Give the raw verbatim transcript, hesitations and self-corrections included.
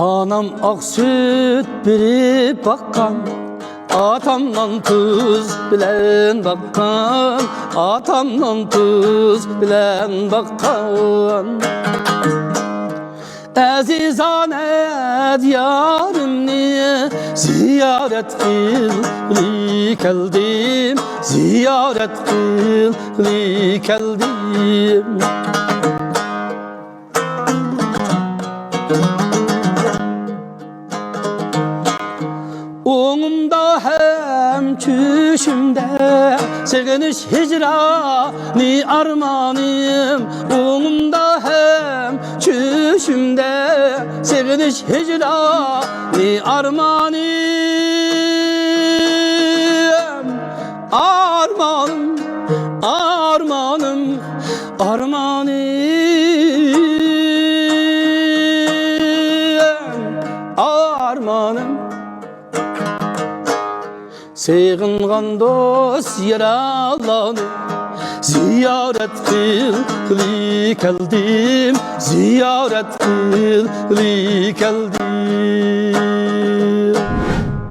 ئانام ئاق سۈت بېرىپ باققان، ئاتام نان تۇز بىلەن باققان، ئاتام نان تۇز بىلەن باققان. ئەزىزانە دىيارىمنى زىيارەت قىلغىلى كەلدىم، زىيارەت قىلغىلى كەلدىم. ئوڭۇمدا ھەم چۈشۈمدە سېغىنىش ھىجرانى ئارمانىم. ئوڭۇمدا ھەم چۈشۈمدە سېغىنىش ھىجرانى ئارمانىم. ئارمانىم، ئارمانىم، ئارمانىم، ئارمانىم. سېغىنغان دوست يارلارنى زىيارەت قىلغىلى كەلدىم، زىيارەت قىلغىلى كەلدىم.